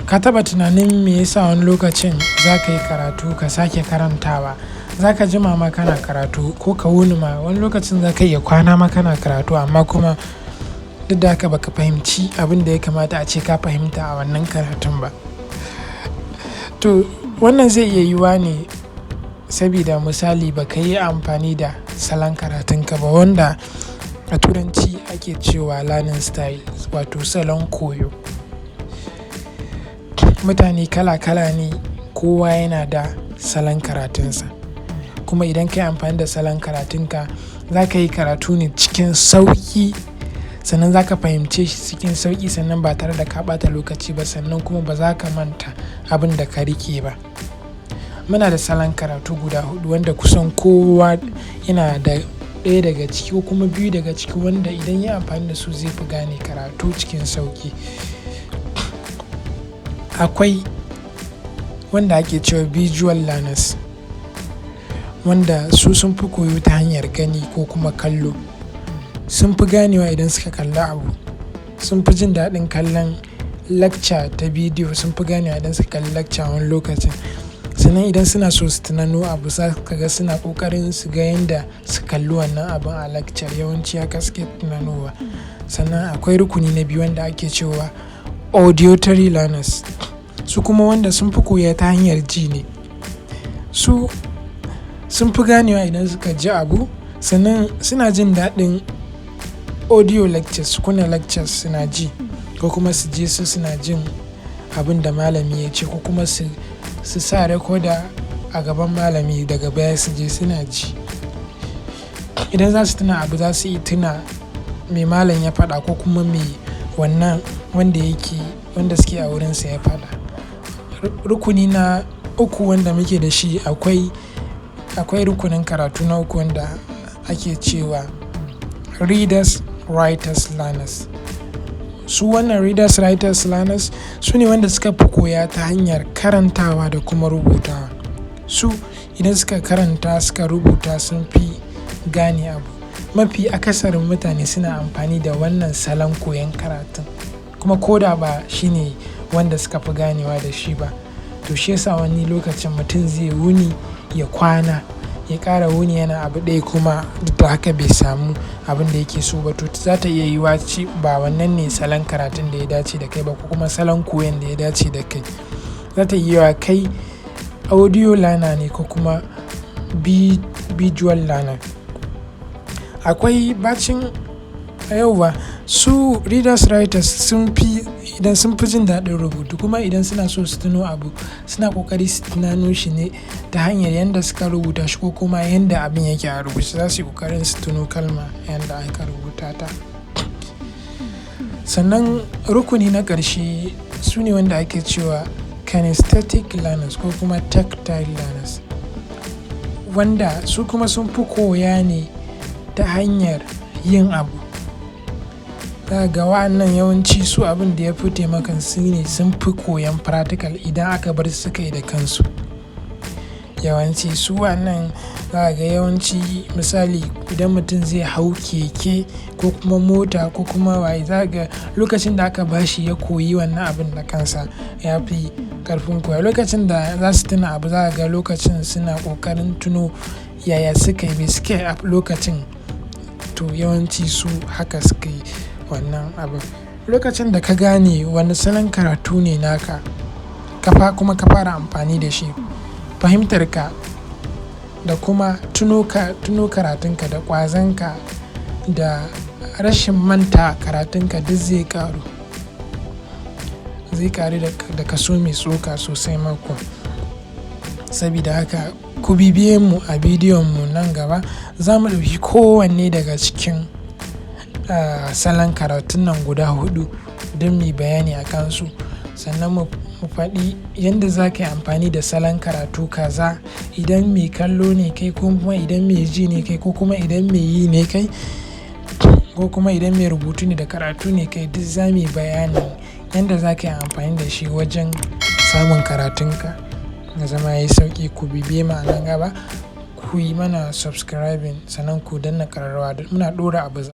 Ka taɓa tunanin me yasa wani lokacin za ka yi karatu ka sake karantawa? Za ka jima ma kana karatu ko ka wuni ma wani lokacin za ka iya kwana ma kana karatu amma kuma duk da haka ba ka fahimci abin da ya kamata ace ka fahimta a wannan karatun ba. To wannan zai iya yiwuwa ne sabida misali ba ka yi amfani da salon karatunka ba wanda a turanci ake cewa learning style wato salon koyo. Mutane kala kala ne, kowa yana da salon karatunsa. Kuma idan ka yi amfani da salon karatunka, za ka yi karatu ne cikin sauƙi, sannan za ka fahimce shi cikin sauƙi sannan ba tare da ka ɓata lokaci ba sannan kuma ba za ka manta abin da ka riƙe ba. Muna da salon karatu guda huɗu wanda kusan kowa yana da ɗaya daga ciki ko kuma biyu daga ciki wanda idan ya yi amfani da su zai fi gane karatu cikin sauƙi. Akwai wanda ake cewa visual learners, wanda su sun fi koyo ta hanyar gani ko kuma kallo. Sun fi ganewa idan suka kalla abu. Sun fi jin daɗin kallon lecture ta bidiyo, sun fi ganewa idan suka kalli lecture wani lokacin. Sannan idan suna so su tunano abu za ka ga suna ƙoƙarin su ga yanda su kalli wannan abun a lecture yawanci haka suke tunanowa. Sannan akwai rukuni na biyu wanda ake cewa auditory learners. Su kuma wanda sun fi koya ta hanyar ji ne. Su sun fi ganewa idan suka ji abu sannan suna jin daɗin audio lectures, kunna lectures suna ji ko kuma su je su suna jin abin da malami ya ce ko kuma su sa recorder a gaban malami daga baya su je suna ji. Idan za su tuna abu za su iya tuna me malam ya faɗa ko kuma me wannan wanda yake, wanda suke a wurinsa ya faɗa. Rukuni na uku wanda muke da shi akwai rukunin karatu na uku wanda ake cewa readers, writers, learners. Su wannan readers, writers, learners su ne wanda suka fi koya ta hanyar karantawa da kuma rubutawa. Su idan suka karanta suka rubuta sun fi gane abu. Mafi akasarin mutane suna amfani da wannan salon koyon karatun kuma ko da ba shine wanda suka fi ganewa da shi ba. To shi yasa wani lokacin mutum zai wuni ya kwana, ya ƙara wuni yana abu ɗaya kuma duk da haka bai samu abin da yake so ba. To za ta iya yiwuwa ce ba wannan ne salon karatun da ya dace da kai ba ko kuma salon koyon da ya dace da kai. Za ta iya yiwuwa kai audio learner ne ko kuma visual learner. Akwai bacin yauwa su readers, writers sun fi idan sun fi jin daɗin rubutu kuma idan suna so su tuno abu suna ƙoƙari su tunano shi ne ta hanyar yanda suka rubuta shi ko kuma yanda abin yake a rubuce. Za su yi ƙoƙarin su tuno kalma yanda aka rubuta ta. Sannan rukuni na ƙarshe su ne wanda ake cewa kinesthetic learners ko kuma tactile learners. Wanda su kuma sun fi koya ne ta hanyar yin abu. Zaka ga wa'annan yawanci su abin da ya fi taimakon su ne sun fi koyan practical idan aka bar su suka yi da kansu. Yawanci su wa'annan za ka ga yawanci misali idan mutum zai hau keke ko kuma mota ko kuma waye za ka ga lokacin da aka ba shi ya koyi wannan abun da kansa ya fi ƙarfin koya. Lokacin da za su tuna abu za ka ga lokacin suna ƙoƙarin tuno yaya suka yi, me suka yi a lokacin. To yawanci su haka suka yi wannan abun. Lokacin da ka gane wane salon karatu ne naka ka kuma ka fara amfani da shi, fahimtarka da kuma tuno karatunka da ƙwazonka da rashin manta karatunka duk zai ƙaru. Zai ƙaru da kaso mai tsoka sosai ma kuwa. Sabida haka ku bibiye mu a bidiyon mu nan gaba. Za mu ɗauki kowanne daga cikin, salon karatun nan guda huɗu don muyi bayani a kansu. Sannan mu faɗi yanda za ka yi amfani da salon karatu kaza idan mai kallo ne kai ko kuma idan mai ji ne kai ko kuma idan mai yi ne kai ko kuma idan mai rubutu ne da karatu ne kai. Duk za mu yi bayanin yanda za ka yi amfani da shi wajen samun karatunka ya zama yayi sauƙi. Ku bibiye mu a nan gaba, ku yi mana subscribing sannan ku danna ƙararrawa muna ɗora abu.